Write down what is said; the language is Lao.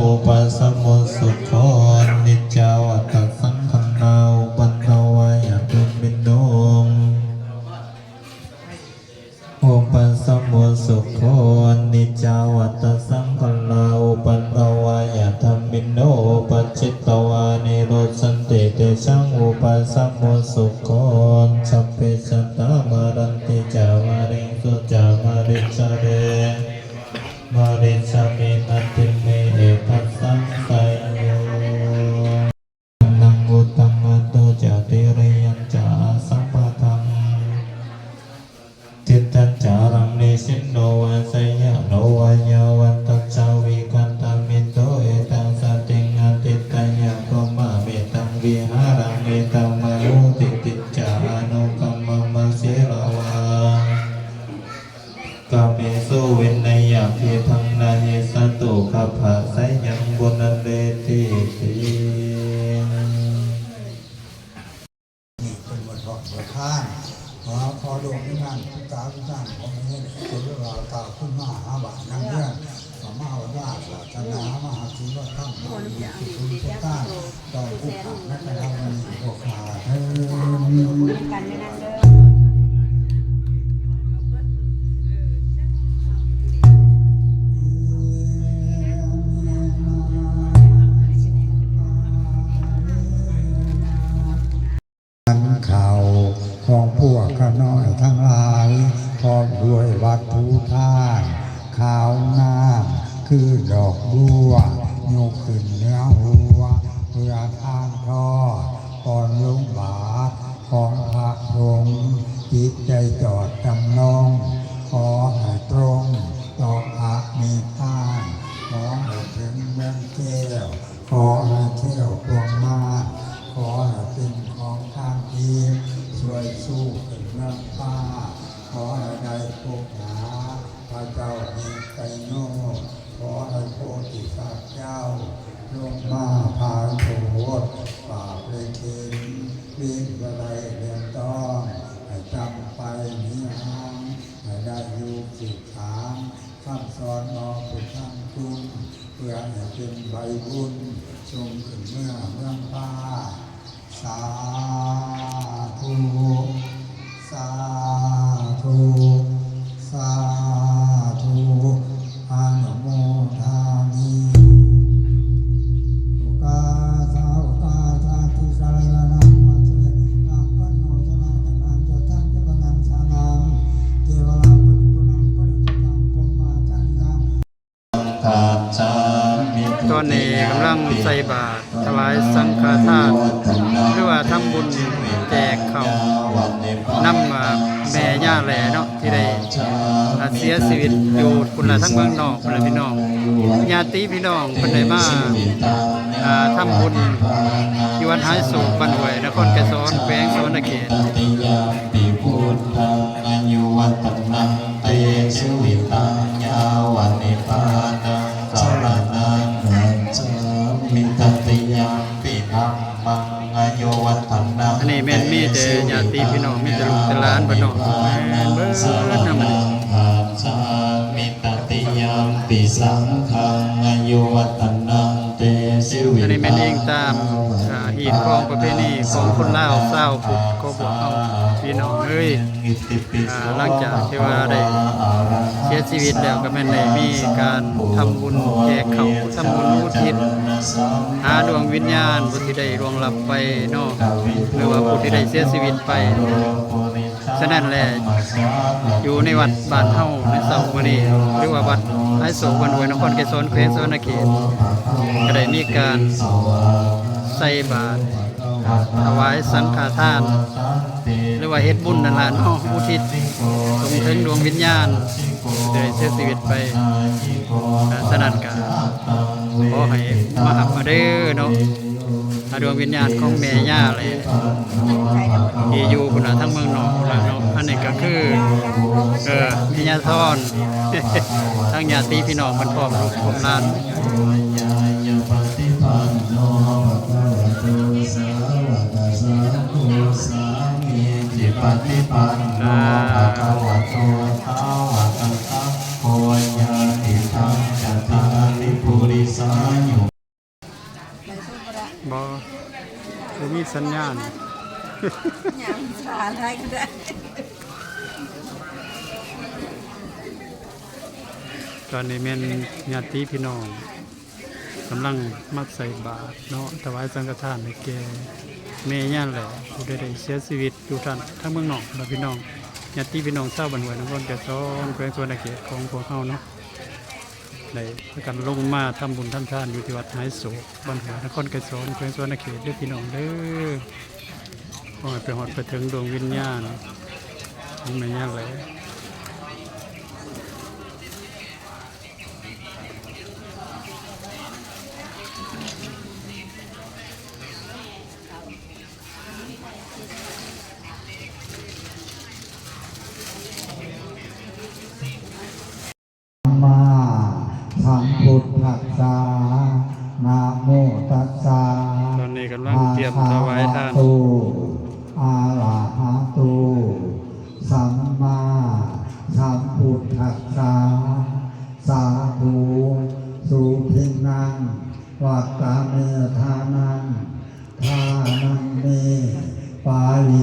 ອຸປະສະໂມສຸໂຂ ອະນິດຈາວັດຕະສັງຂາລາ ອຸປັດຕະວາຍະທຳມິໂນ ອຸປະສະໂມສຸໂຂ ອະນິດຈາວັດຕະສັງຂາລາ ອຸປັດຕະວາຍະທຳມິໂນ ປັດຈິດຕະວານິໂຣດສັນຕິ ເຕສັງ ອຸປະສະໂມສຸໂຂ ສັບເພສັດຕາ ມະຣັນຕິຈາ ມະເຣງສຸຈາ ມະຣິສະເຣ ມະຣິສະເມ ນັດຖິເມ ເອຕັດສັງສະໂຍ ນັງ ອຸດຕະມະໂຕຈະ ຕິລະຍັນຈະ ອະສັມປະທັງ ທິດຕັນຈາລັງ ນິສິນໂນວາ ໄຊຍະໂນວາ ຍາວັນຕັນຈາ ວິກະຕະມິນໂຕ ເອຕັງສະຕິງ ອະທິດຕະຍະ ພຣມມະເມຕັງ ວິຫາລັງ ເອຕະມະໂຫຕິ ຕິນຈາ ອະນຸກຳມະມະ ສີລະວາ ກາເມສຸ ວິໄນຍະ ທິຖັງ ນະຫິສະຕຸ ກັບພະໄຊຍັງ ປຸນນະເຣຕິຕິ. ນີ້ເປັນບົດຮ້ອງບົດທານ ຂໍ ຂໍດວງວິນຍານ ຕາວິນຍານຂອງເຮົາ ເທວະດາ ກ່າວຂຶ້ນມາຫາບ້ານນຳເຮືອນ ສະມາວະດາ ສາສະໜາ ມະຫາສິນລະທຳ ມະຫາສິນລະທຳ ເຈົ້າຜູ້ຂ້າ ໃນຄະນະວັນນີ້ ພວກຂ້າເທີ້ນ. ອັນເຂົ້າຂອງພວກຂ້ານ້ອຍທັງຫຼາຍ ພ້ອມດ້ວຍວັດຖຸທານ ຂາວງາມຄືດອກບົວ ຍົກຂຶ້ນເໜືອຫົວ ເພື່ອທານທອດກ່ອນລົງບາດຂອງພະສົງ ຈິດໃຈຈອດຈຳນົງ ຂໍໃຫ້ຕົງຕໍ່ພະນິບພານ ຂໍໃຫ້ເຖິງເມືອງແກ້ວ ຂໍໃຫ້ແຄ້ວພວງມານ ຂໍໃຫ້ເປັນຂອງທາງທິບ ຊ່ວຍຊູຂຶ້ນເມືອງຟ້າ ຂໍໃຫ້ໄດ້ພົບຫາພະເຈົ້າເມດຕະໂຍ ຂໍໃຫ້ໂພທິສັດເຈົ້າລົງມາພາຍໂທດ ປາບເລເຂັນ ເວນບໍ່ໄດ້ເດືອດຮ້ອນ ໃຫ້ຈຳໄປນິຮັງ ໃຫ້ໄດ້ຢູ່ສືບສານ ຄຳສອນຂອງຜູ້ທຳຄຸນ ເພື່ອໃຫ້ເປັນໃບບຸນ ສົ່ງຂຶ້ນເມືອເມືອງຟ້າ ສາທຸ ສາທຸ ສາທຸ ອະນຸໂມທາມິ ໂອກາສາ ໂອກາສາຕິສະລະຍະນະ ວັດເສນະ ປັນໂນ ສະນະ ກະນັນຈະ ທັງ ຈະ ກະນັນ ສານັງ ເກວະລາ ປະລິປຸນ ປັນ ຕອນນີ້ກຳລັງໃສ່ບາດຖວາຍສັງຄະທານ ຫຼືວ່າທຳບຸນແຈກເຂົ້ານຳ ອາ ແມ່ຍ່າແຫຼເນາະ ທີ່ໄດ້ ອາ ເສຍຊີວິດຢູ່ພຸ້ນລະ ທາງເມືອງນອກພຸ້ນລະພີ່ນ້ອງ. ຍາດຕິພີ່ນ້ອງເພິ່ນໄດ້ມາ ອາ ທຳບຸນຢູ່ວັດຫາຍໂສກ ບ້ານຫ້ວຍ ນະຄອນໄກສອນ ແຂວງສະຫວັນນະເຂດ. ຕະຕິຍາມປິ ພຸດທັງ ອາຍຸວັດຕະນັງ ເຕ ຊີວິຕັງ ຍາວະນິບພານັງ ສະລະນັງ ຄັດສາມິ ຕະຕິຍາມປິ ທຳມັງ ອາຍຸວັດຕະນັງ ອັນນີ້ແມ່ນມີແຕ່ຍາດຕິພີ່ນ້ອງ ມີແຕ່ລູກແຕ່ຫຼານເພິ່ນເນາະ ເບິດນຳ ຄັດສາມິ ຕະຕິຍາມປິ ສັງຄັງ ອາຍຸວັດຕະນັງ ເຕ ຊີວິຕັງ ອັນນີ້ແມ່ນອີງຕາມ ອາ ຮີດຄອງປະເພນີຂອງຄົນລາວຊາວພຸດຂອງພວກເຮົາ ພີ່ນ້ອງເອີຍ. ອາ ຫຼັງຈາກທີ່ວ່າໄດ້ເສຍຊີວິດແລ້ວ ກໍແມ່ນໄດ້ມີການທຳບຸນແຈກເຂົ້າ ທຳບຸນອຸທິດຫາດວງວິນຍານຜູ້ທີ່ໄດ້ລ່ວງລັບໄປເນາະ ຫຼືວ່າຜູ້ທີ່ໄດ້ເສຍຊີວິດໄປ. ສະນັ້ນແຫຼະ ຢູ່ໃນວັດບ້ານເຮົາໃນເຊົ້າມື້ນີ້ ຫຼືວ່າວັດຫາຍໂສກ ບ້ານຫ້ວຍ ນະຄອນໄກສອນ ແຂວງສະຫວັນນະເຂດ ກໍໄດ້ມີການໃສ່ບາດ ຖວາຍສັງຄະທານ ຫຼືວ່າເຮັດບຸນນັ້ນລະເນາະ ອຸທິດສົ່ງເຖິງດວງວິນຍານທີ່ໄດ້ເສຍຊີວິດໄປ. ອາ ສະນັ້ນກະຂໍໃຫ້ມາຮັບມາເດີເນາະ ອາ ດວງວິນຍານຂອງແມ່ຍ່າແຫຼ ທີ່ຢູ່ພຸ້ນລະ ທາງເມືອງນອກພຸ້ນລະເນາະ. ອັນນີ້ກະຄື ເອີ ແມ່ຍ່າທອນ ທັງຍາດຕິພີ່ນ້ອງເພິ່ນ ພ້ອມລູກພ້ອມຫຼານ. ຍາຍະປະຕິປັນໂນ ພະຄະວະໂຕ ສາວະກະສັງໂຄ ສາມີຈິປະຕິປັນໂນ ພະຄະວະໂຕ ສາວະກະສັງໂຄ ຍະຕິທັງ ຈະ ທາລິ ປຸລິສາຍຸ ສັນຍານ ຍ່າງສາໄດ້ກໍໄດ້. ຕອນນີ້ແມ່ນຍາດຕິພີ່ນ້ອງກຳລັງມາໃສ່ບາດເນາະ ຖວາຍສັງຄະທານໃຫ້ແກ່ແມ່ຍານແຫຼ້ ຜູ້ໃດໄດ້ເສຍຊີວິດຢູ່ທາງ ທາງເມືອງນອກເນາະພີ່ນ້ອງ. ຍາດຕິພີ່ນ້ອງຊາວບ້ານຫ້ວຍ ນະຄອນໄກສອນ ແຂວງສະຫວັນນະເຂດຂອງພວກເຮົາເນາະ ໄດ້ພາກັນລົງມາທຳບຸນທຳທານຢູ່ທີ່ວັດຫາຍໂສກ ບ້ານຫ້ວຍ ນະຄອນໄກສອນ ແຂວງສະຫວັນນະເຂດເດີພີ່ນ້ອງເດີ. ຂໍໃຫ້ໄປຮອດໄປເຖິງດວງວິນຍານຂອງແມ່ຍານແຫຼ້. ສຳມາສຳພຸດທັດສະ ນະໂມຕັດສະ ຕອນນີ້ກຳລັງຕຽມຖວາຍທານ ອາລະຫະໂຕ ສຳມາສຳພຸດທັດສະ ສາທຸ ສຸທິນັງ ວັດຕະເມທານັງ ທານັງເມ ປາລິ